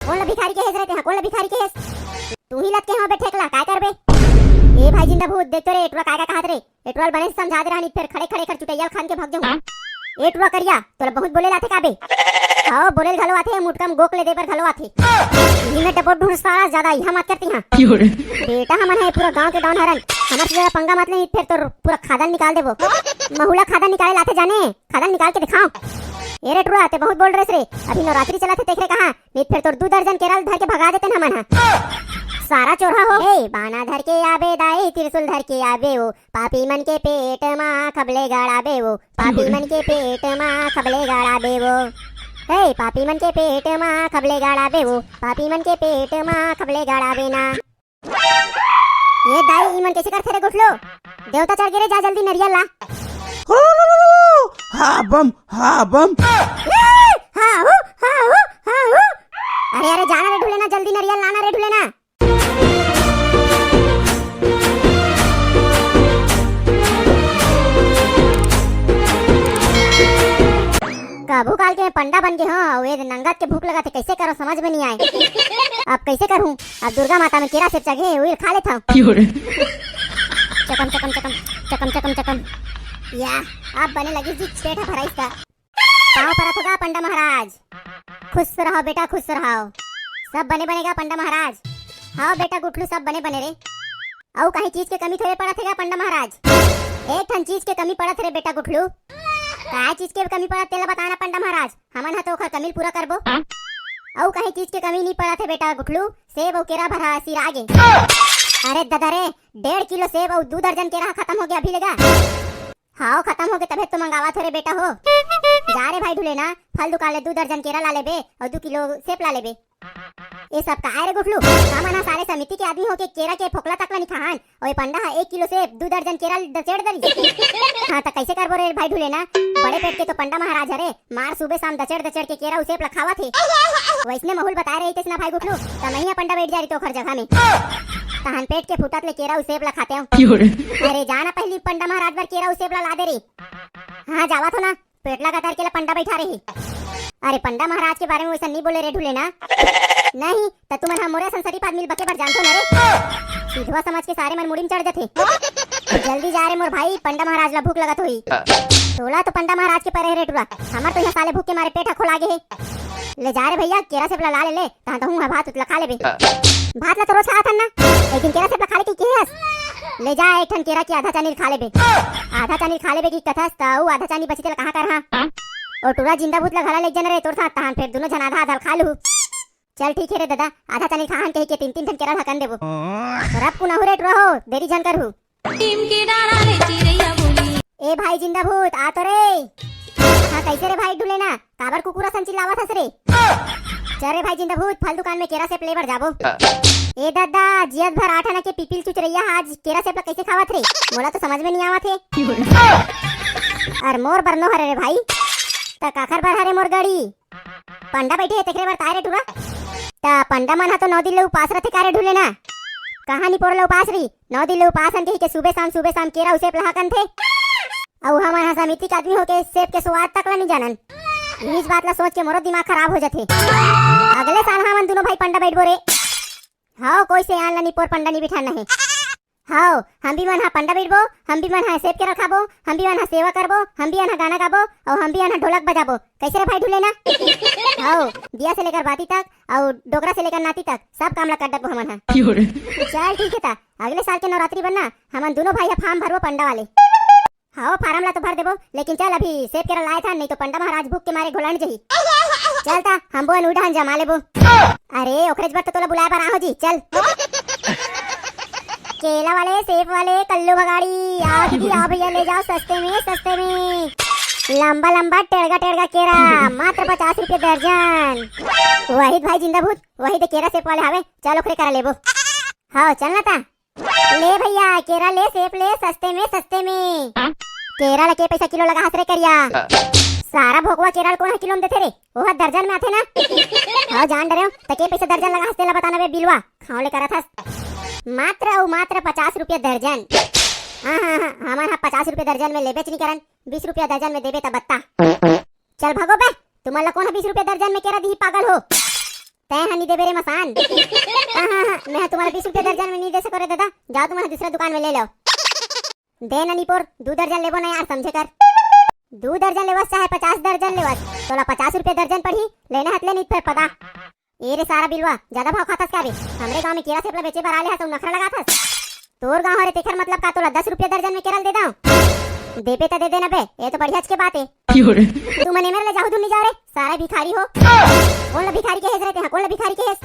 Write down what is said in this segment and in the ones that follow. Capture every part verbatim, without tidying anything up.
कोन ला भिखारी कहेस रे तेहा? कोन ला भिखारी कहेस? तू ही लतके हव बे ठेकला, काय करबे? ए भाई जिंदा भूत, देख तो रे, ए टुरा काय का कहत रे। ए टुरा ल बने से समझा दे रहन, फेर खड़े खड़े एकर चुटैया ल खान के भग जाहूं। ए टुरा करिया, तोला बहुत बोले ल आथे का बे? हव, बोले ल घलो आथे, मुटका म गोक ले दे बर घलो आथे। इही में डबो ढूंढ साला, ज्यादा इहा मत करती हां। बेटा हमन हे पूरा गांव के डॉन हरन, हमर से ज्यादा पंगा मत ले, फेर तोर पूरा खादन निकाल देबो। महू ला खादन निकाले ल आथे जाने, खादन निकाल के दिखाव। ए रे टुरा, ते बहुत बोल रहे रे, अभी नवरात्रि चलत हे, तेकरे कहा, नहीं फेर तोर दू दर्जन केरा ल धर के भगा देतेन हमन हा। सारा चोरहा हो। ए, बाना धर के आबे दाई, त्रिशूल धर के आबे वो, पापी मन के पेट मा खबले गड़ाबे वो, पापी मन के पेट मा खबले गड़ाबे वो। ए, पापी मन के पेट मा खबले गड़ाबे वो, पापी मन के पेट मा खबले गड़ाबे ना। ए दाई, ई मन कइसे करथे रे गुठलू? देवता चढ़ गे रे, जा जल्दी नरियल ला। हो, हा बम, हा बम। ए, हा हु, हा हु, हा हु। अरे, अरे, जाना रे ढुलेना, जल्दी नरियल लाना रे ढुलेना। कभू काल के पंडा बन गे हंव, अउ ए नंगत के भूख लगत हे, कइसे करंव समझ में नइ आय। अब कइसे करहूं? अब दुर्गा माता में केरा सेब चघे, उही ल खा लेथंव। चकम चकम चकम, चकम चकम चकम। या, अब बने लगिस जी, पेट ह भराइस गा। पाँव परत हों गा पंडा महाराज। खुश रहो बेटा, खुश रहो। सब बने बने गा पंडा महाराज। हव बेटा गुठलू, सब बने बने रे। अउ कहीं चीज के कमी थोरे पड़त हे गा पंडा महाराज? एक ठन चीज के कमी पड़त रे बेटा गुठलू। काय चीज के कमी पड़त तेला बताना पंडा महाराज, हमन ह तो ओखर कमी ल पूरा करबो। अउ कहीं चीज के कमी नइ पड़त हे बेटा गुठलू, सेब अउ केरा भर ह सिरा गे। अरे ददा रे, डेढ़ किलो सेब अउ दू दर्जन केरा ह खतम हो गे अभी ले गा। हव, खतम हो गे तभे तो मंगावत हों रे बेटा हो। जा रे भाई ढुलेना, फल दुकान ले दू दर्जन केरा ला लेबे अउ दू किलो सेब ला लेबे। ए सब का आय रे गुठलू? हमन ह सारे समिति के आदमी होके केरा के फोकला तक ला नइ खाहन, अउ ए पंडा ह एक किलो सेब, दू दर्जन केरा ल दचेड़ डरिस। हां, त कइसे करबो रे भाई ढुलेना? बड़े पेट के तो पंडा महाराज हरे, मार सुबे शाम दचेड़ दचेड़ के केरा अउ सेब ला खावत हे। वइसने महू ल बताय रहितेस ना भाई गुठलू, त मैं ह पंडा बइठ जा रहितेंव ओखर जगह में। तहन पेट के फूटत ले केरा अउ सेब ला खातेंव। अरे जा ना पहिली पंडा महाराज बर केरा अउ सेब ला ला दे रे। हां, जावत हों ना, पेट ला गतर के ला पंडा बइठा रही। अरे पंडा महाराज के बारे में वइसन नइ बोले रे ढुलेना। नहीं, त तुमन ह मोरे असन शरीफ आदमी ल बके बर जानथव ना रे। सिधवा समाज के सारे मन मुड़ी म चढ़ जथे। जल्दी जा रे मोर भाई, पंडा महाराज ला भूख लगत होही। तोला तो पंडा महाराज के परे हे रे टुरा, हमर तो इहां साले भूख के मारे पेट ह खोला गे हे। ले जा रे भइया, केरा सेब ला ला ले ले, तहां तहूं ह भात उत ला खा लेबे। भात ला तो रोज खाथन ना, एक दिन केरा सेब ला खा ले के कहे हस? ले जा, एक ठन केरा के आधा चानी ल खा लेबे। आधा चानी ल खा लेबे कि कथस, त अउ आधा चानी बची तेला कहां करहां? ओ टुरा, जिंदा भूत ला घला ले जन रे तोर साथ, तहां फेर दूनों झन आधा आधा ल खा लूहू। चल ठीक हे रे ददा, आधा चानी ल खाहन कहिके तीन तीन ठन केरा ल हकन देबो। रब कुनाहू रे टुरा हो, देरी झन करहू। टीम के डारा ले चिरैया बोली। ए भाई जिंदा भूत, आ तो रे। हां, कइसे रे भाई ढुलेना, काबर कुकुर असन चिल्लावत हस रे? चल रे भाई जिंदा भूत, फल दुकान में केरा सेब ले बर जाबो। ए ददा, जियत भर आठ आना के पिपिल चुचरैया ह आज केरा सेब ला कइसे खावत रे? मोला तो समझ में नइ आवत हे। अरे मोर बर नो हरे रे भाई, त काखर बर हरे मोर गड़ी? पंडा बइठे हे तेकरे बर त आय रे टुरा। त पंडा मन ह तो नौ दिन ले उपास रथे का रे ढुलेना? कहां निपोर ले उपास रही? नौ दिन ले उपास हन कहिके सुबे शाम, सुबे शाम केरा अउ सेब ला हकनथे। अउ हमन ह समिति के आदमी होके सेब के सुवाद तक ला नइ जानन। इहीच बात ला सोच के मोरो दिमाग खराब हो जथे। अगले साल हमन दूनों भाई पंडा बइठबो रे। हव, कोई से आन ला निपोर पंडा नइ बिठाना हे। हव, हम भी मन ह पंडा बइठबो, हम भी मन ह सेब केरा खाबो, हम भी मन ह सेवा करबो, हम भी मन ह गाना गाबो, अउ हम भी मन ह ढोलक बजाबो। कइसे रे भाई ढुलेना? हव, दिया से लेकर बाती तक, अउ डोकरा से लेकर नाती तक, सब काम ला कर डरबो हमन ह। चल ठीक हे त, अगले साल के नवरात्रि बर ना, हमन दूनों भाई ह फार्म भरबो पंडा वाले। हव, फार्म ला तो भर देबो, लेकिन चल अभी सेब केरा लाए थन, नहीं तो पंडा महाराज भूख के मारे घोलंड जही। चल त, हम बोन उड़ान जमा लेबो। अरे, ओकरेच बर तो तोला बुलाए बर आहों जी, चल। केला वाले, सेब वाले, कल्लू भगाड़ी, आओ दीदी, आओ भैया, ले जाओ सस्ते में, सस्ते में। लंबा लंबा टेड़गा टेड़गा केरा, मात्र पचास रुपये दर्जन। वही भाई जिंदा भूत, वही दे केरा सेब वाले हावे, चल ओकरे करा लेबो। हव, चल ना ता। ले भैया, केरा ले, सेब ले, सस्ते में, सस्ते में। केरा ला के पैसा किलो लगाहस रे करिया? सारा भोकवा केरा ल कोन ह किलो में देथे रे? ओह दर्जन में आथे ना। हव, जान डरेंव, त के पैसा दर्जन लगाहस तेला बताना बे बिलवा, खांव ले करत हस। मात्र अउ मात्र पचास रुपया दर्जन। हां, हां, हां, हमन ह पचास रुपया दर्जन में लेबेच नइ करन, बीस रुपया दर्जन में देबे त बता। चल भागो बे, तुमन ला कोन ह बीस रुपया दर्जन में केरा दिही, पागल हो? तैं ह नी देबे रे मसान। हाँ, हाँ, हाँ, मैं ह तुम्हारा बीस रुपया दर्जन में नी दे सको रे दादा, जाओ तुमन ह दूसरा दुकान में ले लो। दे ना निपोर, दू दर्जन लेबो ना यार, समझे कर। दू दर्जन लेवस चाहे पचास दर्जन लेवस, तोला पचास रुपया दर्जन पड़ही, लेना हत ले, नी त फेर पदा। ए रे सारा बिलवा, ज्यादा भाव खाथस का बे? हमरे गांव में केरा सेब ला बेचे बर आले हस अउ नखरा लगाथस। तोर गांव हरे तेखर मतलब का तोला दस रुपया दर्जन में केरा ल दे दंव? देबे त दे दे ना बे, ए तो बढ़िया के बात ए। क्यों रे? तुमन ए मेर ले जाहू धुन नी जाओ रे, सारा भिखारी हो। कोन ला भिखारी कहेस रे तेहा, कोन ला भिखारी कहेस?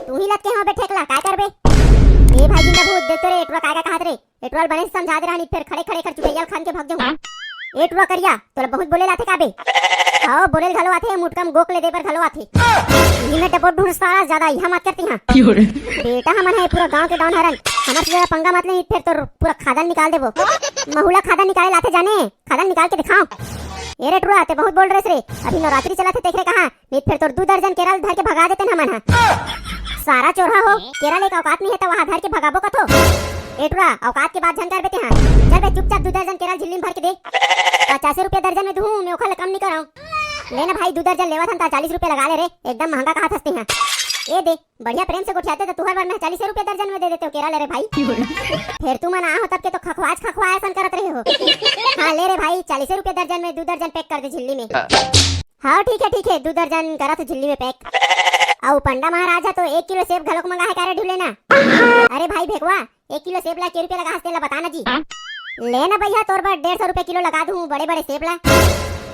तू ही लत के हो बे ठेकला, काय करबे? ए भाई जिंदा भूत, देख तो रे, एटुरा काय का कहत रे? एटुरा ल बने से समझा दे रहन, फेर खड़े खड़े एखर चुटैया ल खान के भग जाहूं। ए टुरा करिया, तोला बहुत बोले लाथे का बे? हव, बोले ल घलो आथे, मुटकम गोक ले दे बर घलो आथे। इही में डबोट ढूंढ साला, ज्यादा इहा मत करती हां। क्यों रे? बेटा हमन हे पूरा गांव के डॉन हरन, हमर से ज्यादा पंगा मत ले, फेर तोर पूरा खादन निकाल देबो। महुला खादन निकाले लाथे जाने, खादन निकाल के दिखाओ। ए रे टुरा, ते बहुत बोल रहे रे, अभी नवरात्रि चलत हे, तेखरे कहा, नी त फेर तोर दू दर्जन केरा ल धर के भगा देतेन हमन ह। सारा चोरहा हो, केरा लेके औकात नहीं हे त वहां धर के भगाबो कथो। ए टुरा, औकात के बात झन करबे तेहा। चल बे, चुपचाप दू दर्जन केरा ल झिल्ली में भर के दे। पचासे रुपया दर्जन में दूहूं, मैं ओखर ले कम नहीं करंव। ले ना भाई, दू दर्जन लेवत हन त चालीस रुपया लगा ले रे, एकदम महंगा कहाथस तेहा। ए दे, बढ़िया प्रेम से गोठियाते त तुहर बर मैं चालीस रुपया दर्जन में दे देतेंव केरा ले रे भाई। फेर तुमन आहो तब के तो खखवाच खखवा असन करत रहे हो। हाँ ले रे भाई, चालीस रुपया दर्जन में दू दर्जन पैक कर दे झिल्ली में। हाँ ठीक है, ठीक है, दू दर्जन करत हंव झिल्ली में पैक। अउ पंडा महाराज ह तो एक किलो सेब घलोक मंगा हे का रे ढुलेना? अरे भाई भेकवा, एक किलो सेब ला के रुपया लगा हस तेला बता ना जी। ले ना भैया, तोर बर डेढ़ सौ रुपया किलो लगा दूं बड़े बड़े सेब ला।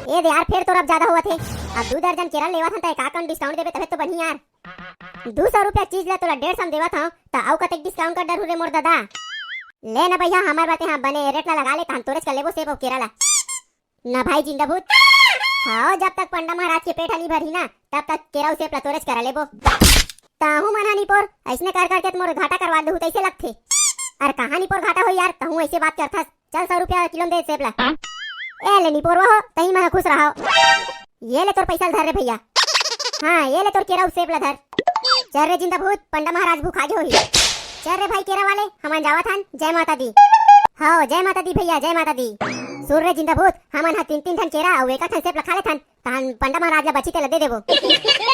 ए दे यार, फेर तोर अब ज्यादा होवत हे। अब दू दर्जन केरा लेवत हन त एकाक कन डिस्काउंट देबे तभे तो बनही यार। दू सौ रुपया चीज ला तोला डेढ़ सौ में देवत हंव, त अउ कतेक डिस्काउंट कर डरहू रे मोर दादा। ले ना भैया, हमर बर तेहा बने रेट ला लगा ले, तहन तोरेच कर लेबो सेब अउ केरा ला। ना भाई जिंदा भूत। हाँ, जब तक पंडा महाराज के पेट ह नी भरही ना, तब तक केरा अउ सेब ला तोरेच करा लेबो। ताहू मन ह निपोर, अइसने कर करके त मोर घाटा करवा देहू तइसे लगथे। अरे कहाँ निपोर घाटा हो यार, तहूँ अइसे बात करथस। चल सौ रुपया किलो में दे सेब ला। ए ले निपोर वो हो, तहीं मन ह खुश रहो। ये ले तोर पैसा ल धर रे भैया। हाँ, ये ले तोर केरा अउ सेब ला धर। चल रे जिंदा भूत, पंडा महाराज भूखा गे होही। चल रे भाई केरा वाले, हमन जावत हन, जय माता दी। हव, जय माता दी भैया, जय माता दी। सुन रे जिंदा भूत, हमन ह तीन तीन ठन केरा अउ एक ठन सेब ला खा लेथन, तहन पंडा महाराज ला बची तेला दे देबो।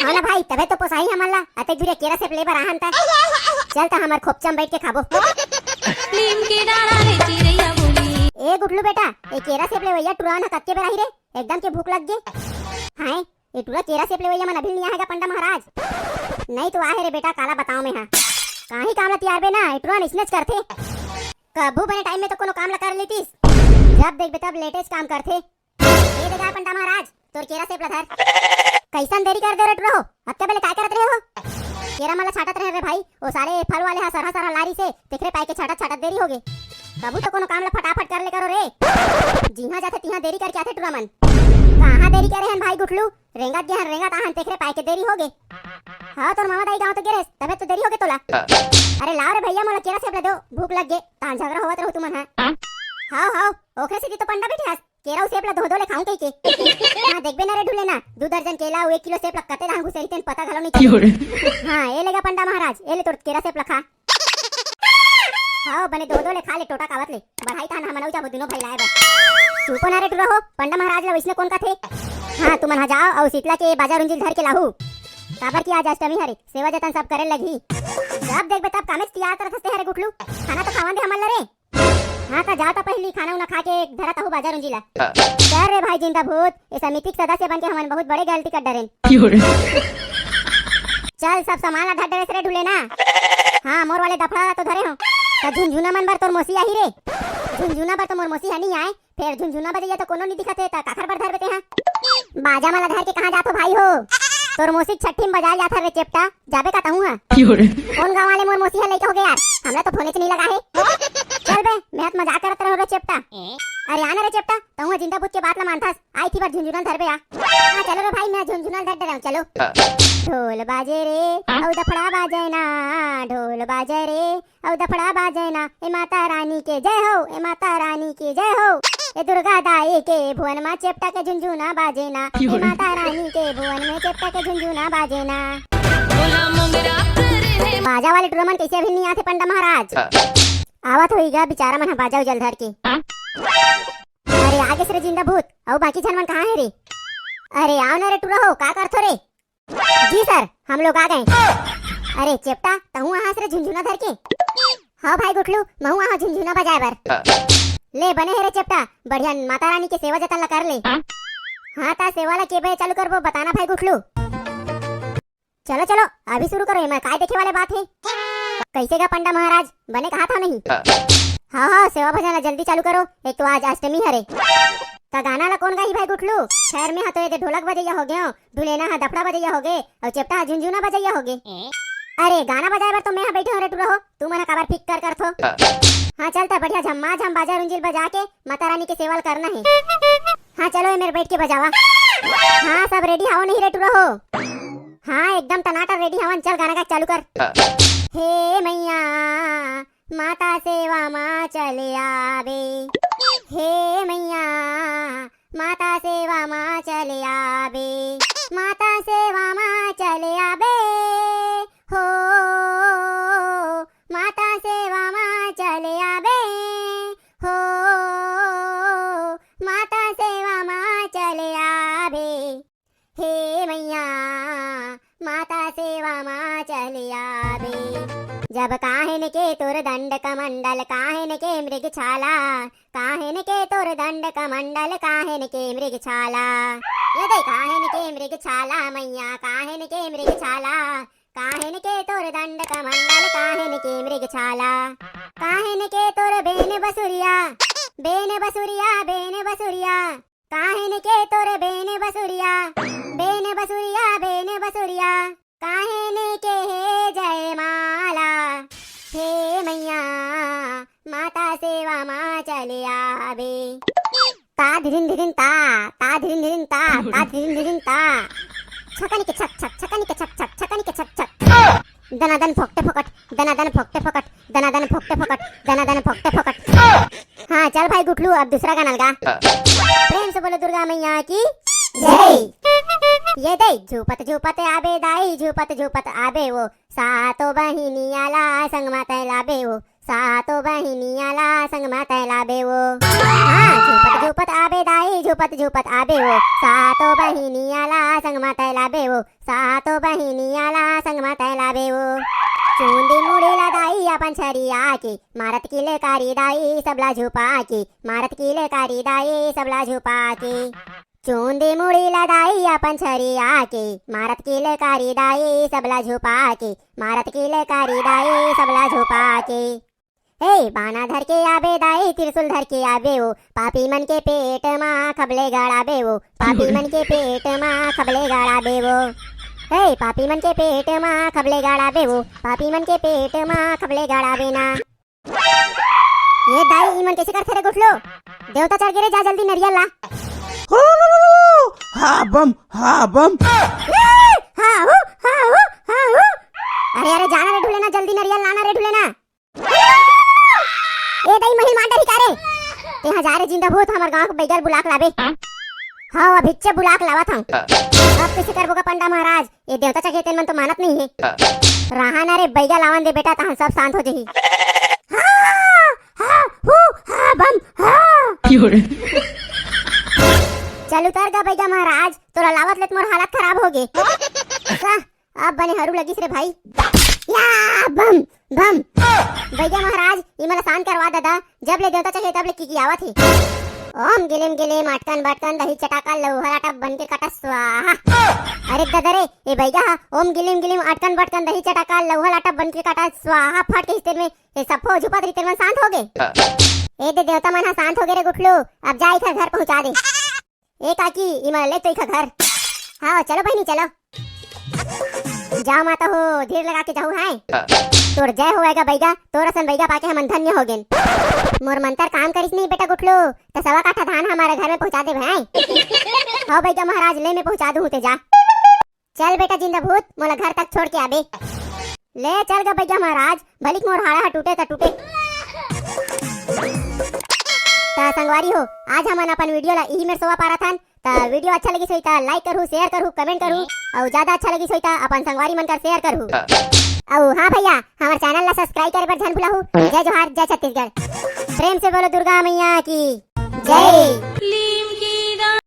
हाँ ना भाई, तभे तो पोसाही हमन ला, अतेक दूरिया केरा सेब ले बर आहन त। चल त हमर खोपचा म बइठ के खाबो। नीम के डाढ़ा ले चिरैया बोली। ए गुठलू बेटा, ए केरा सेब लेवइया टुरा मन ह कतके बेर आही रे, एकदम के भूख लग गे। हाय, ए टुरा केरा सेब लेवइया मन अभी नइ आहे गा पंडा महाराज? नइ तो आहे रे बेटा, काला बताओं मैं हा। काही काम ला तियारबे ना, ए टुरा अइसनेच करथे। कभू बने टाइम में तो कोनो काम ला कर लेतिस, जब देखबे तब लेटेच काम करथे। ए दे गा पंडा महाराज, तोर केरा सेब ला धर। कइसन देरी कर दे रे टुरा हो, अतका बेले काय करत रहे हो? केरा मन ला छांटत रहे रे भाई, ओ सारे फल वाले हा सरहा सरहा लारिस हे, तेखरे पाय के छांटत छांटत देरी होगे। कभू तो कोनो काम ला फटाफट कर ले करो रे। जिहां जाथे तिहां देरी करके आथे टुरा मन। कहाँ देरी करे हन भाई गुठलू? रेंगत गे हन, रेंगत आहन, तेखरे पाय के देरी होगे। हाँ, तोर मामा दाई गाँव तो गे रहेस, तभे तो देरी होगे तोला। अरे लाव रे भैया, मोला केरा सेब ला दो, भूख लग गे, तहां झगड़ा होवत रहू तुमन हा। हाव, हाव, ओखरे सेती तो पंडा बइठे हस, केरा अउ सेब ला दो दो ले खाऊं कहिके। हाँ, देखबे ना रे ढुलेना, दू दर्जन केला अउ एक किलो सेब ला कते डहान घुसेरी तेन पता घलो नइ चले। हाँ, ए ले गा पंडा महाराज, ए ले तोर केरा सेब ला खा। हाव, बने दो दो ले खा ले, टोटा कावत ले। बढ़ाई तहन हमन अउ जाबो दुनो भाई लाए बर। चुपो ना रे टुरा हो, पंडा महाराज ला वइसने कोन कथे? हाँ, तुमन हा जाव अउ शीतला के बाजा रुंजी ल धर के लाहू। काबर कि आज अष्टमी हरे, सेवा जतन सब करे लगही। जब देखबे तब कामेच तियार तरत हस ते हरे गुठलू। खाना तो खावन दे हमन ला रे। हाँ, त जाव त पहिली खाना उना खा के धरत आहू बाजा रुंजी ला। चल रे भाई जिंदा भूत, ए समिति के सदस्य बन के हमन बहुत बड़े गलती कर डरेन। चल, सब सामान ला धर डरेस रे ढुलेना। हाँ, मोर वाले दफड़ा ला तो धरे हो। त झुनझुना मन बर तोर मौसी आही रे। झुनझुना बर तो मोर मौसी ह नी आय, फेर झुनझुना बजइया तो कोनो नी दिखत हे, त काखर बर धरबे तेहा? बाजा मन ला धर के कहाँ जाथो भाई हो? तोर मौसी के छट्ठी में बजाए जाथन रे चेपटा, जाबे का तहूँ हा? कोन गाँव वाले मोर मौसी ह लइका होगे यार, हमला तो फोनेच नी लगा हे। चल बे, मैं ह त मजाक करत रहो रे चेपटा। अरे आ ना रे चेपटा, तहूँ जिंदा भूत के बात ला मानथस, आय इही बार झुनझुना ल धरबे आ। हाँ, चलो रे भाई, मैं झुनझुना ल धर डरेंव, चलो। ढोल बाजे रे, अउ दफड़ा बाजे ना, ढोल बाजे रे, अउ दफड़ा बाजे ना, ए माता रानी के जय हो, ए माता रानी के जय हो, ए दुर्गा दाई के भुवन मा चेपटा के झुनझुना बाजे ना, ए माता रानी के भुवन में चेपटा के झुनझुना बाजे ना। बाजा वाले टुरा मन कइसे अभी नइ आथे पंडा महाराज? आवत होही गा, बिचारा मन ह बाजा उजा ल धर के। अरे आगेस रे जिंदा भूत, अउ बाकी झन मन कहाँ हे रे? अरे आव ना रे टुरा हो, का करथो रे? जी सर, हम लोग आ गए। अरे चेपटा, तहूँ आहा हस रे झुनझुना धर के? हाँ भाई गुठलू, महूँ आहा झुनझुना बजाए बर। ले बने हे रे चेपटा, बढ़िया माता रानी के सेवा जतन ला कर ले। हाँ ता सेवा ला के बजे चालू करबो, बताना भाई गुठलू। चलो चलो, अभी शुरू करो, एमा काय देखे वाले बात हे। कैसे गा पंडा महाराज, बने कहा था नहीं? हाँ हाँ, सेवा भजन ला जल्दी चालू करो, एक तो आज अष्टमी हरे। त गाना ला कौन गाही भाई गुठलू? खैर में हा तो ये दे ढोलक बजैया हो गयो, ढुलेना हा दफड़ा बजैया हो गे, अउ चेपटा हा झुनझुना बजैया हो गे। अरे गाना बजाए बर तो मैं हा बैठे हो रे टुरा हो, तू मन हा काबर फिकर करथो? हाँ चल त बढ़िया झम्मा झम बाजा रुंजिल बजा के माता रानी के सेवा ला करना हे। हाँ चलो ये मेर बैठ के बजावा। हाँ सब रेडी हावो नहीं रे टुरा हो? हाँ एकदम टनाटन रेडी हवन, चल गाना गा चालू कर। हे मैया माता सेवा मा चले आबे, हे मैया माता सेवा मा चले आबे, माता सेवा मा चले आबे, हो माता सेवा मा चले आबे, हो माता सेवा मा चले आबे। हे मैया माता सेवा मा चले आबे। जब काहेन के तोर दंड कमंडल, काहेन के मृग छाला, काहेन के तोर दंड कमंडल, काहेन के मृग छाला। ये दे काहेन के मृग छाला मैया, काहेन के मृग छाला, काहेन के तोर दंड कमंडल, काहेन के मृग छाला, काहेन के तोर बेन बसुरिया, बेन बसुरिया, बेन बसुरिया, काहेन के तोर बेन बसुरिया, बेन बसुरिया, बेन बसुरिया, काहेन के हे जयमाला। हे मैया माता सेवा मा चले आबे। ता धिरिन धिरिन ता, ता धिरिन धिरिन ता, ता धिरिन धिरिन ता। छकनी के छक छक, छकनी के छक छक, छकनी के छक छक। दनादन फोकटे फोकट, दनादन फोकटे फोकट, दनादन फोकटे फोकट, दनादन फोकटे फोकट। हाँ चल भाई गुठलू, अब दूसरा गाना लगा। प्रेम से बोलो दुर्गा मैया की जय। ये दे झूपत झूपत आबे दाई, झूपत झूपत आबे वो, सातो बहिनिया ला संग मा तैं लाबे वो, सातो बहिनिया ला संग मा तैं लाबे वो। हाँ झूपत झूपत आबे दाई, झूपत झूपत आबे वो, सातो बहिनिया ला संग मा तैं लाबे वो, सातो बहिनिया ला संग मा तैं लाबे वो। चूंदी मुड़ी ला दाई अपन छरिया के, मारत किलकारी दाई सबला झुपा के, मारत किलकारी दाई सबला झुपा के। चूंदी मुड़ी ला दाई अपन छरिया के, मारत किलकारी दाई सबला झुपा के, मारत किलकारी दाई सबला झुपा के। हे बाना धर के आबे दाई, त्रिशूल धर के आबे वो, पापी मन के पेट मा खबले गड़ाबे वो, पापी मन के पेट मा खबले गड़ाबे वो। हे पापी मन के पेट मा खबले गड़ाबे वो, पापी मन के पेट मा खबले गड़ाबे ना। ये दाई, ई मन कैसे करथे रे गुठलो? देवता चढ़ गे रे, जा जल्दी नरियल ला। हो, हा बम, हा बम। हा हु, हा हु, हा हु। अरे अरे जाना रे ढुलेना, जल्दी नरियल लाना रे ढुलेना। ए दाई महिल मांडा ही का रे? तेहा जा रे जिंदा भूत, हमर गांव के बैगल बुलाक लाबे। हाँ अभिच्चे बुलाक लावत हूँ। अब कैसे करबो का पंडा महाराज? ये देवता चघे तेन मन तो मानत नहीं है। रहा ना रे, बैगा लावन दे बेटा, तहन सब शांत हो जही। हाँ, हाँ, हू, हाँ, बम, हाँ। चल उतर गा बैगा महाराज, तोला लावत लेत मोर हालत खराब हो गे। सा, अब बने हरू लगिस रे भाई। या, बम, बम। बैगा महाराज, इमला शांत करवा दादा, जब ले देवता चघे तब ले किकियावत हे। ओम गिलिम गिलिम अटकन बटकन दही चटाका लौहर आटा बन के काटा स्वाहा। अरे ददा रे, ए बैगा हा ओम गिलिम गिलिम अटकन बटकन दही चटाका लौहर आटा बन के काटा स्वाहा फट के हिस्ते में ये सब हो झुपत रही तेन मन शांत हो गे। ए दे देवता मन हा शांत हो गे रे गुठलू, अब जा इखर घर पहुंचा दे। ए काकी, इमन ले तो इखा घर। हाँ, चलो बहिनी, चलो। जाओ माता हो, धीर लगा के जाओ, हाय। तोर जय होएगा बैगा, तोर असन बैगा पाके हमन धन्य हो गेन। मोर मंतर काम करिस नहीं बेटा गुठलू, त सवा काठा धान हमारे घर में पहुंचा दे भाई। हाँ बैगा महाराज, ले मैं पहुंचा दूं, ते जा। चल बेटा जिंदा भूत, मोला घर तक छोड़ के आबे। ले चल गा बैगा महाराज, भलिक मोर हाड़ा ह टूटे त टूटे। त संगवारी हो, आज हमन अपन वीडियो ला इही मेर सोवा पारत हन। त वीडियो अच्छा लगिस होई त like करहू, share करहू, comment करहू, अउ ज्यादा अच्छा लगिस होई त अपन संगवारी मन कर share करहू। अउ हाँ भैया, हमर channel ला subscribe करे बर झन भुलाहू। जय जोहार, जय छत्तीसगढ़। प्रेम से बोलो दुर्गा मैया की जय।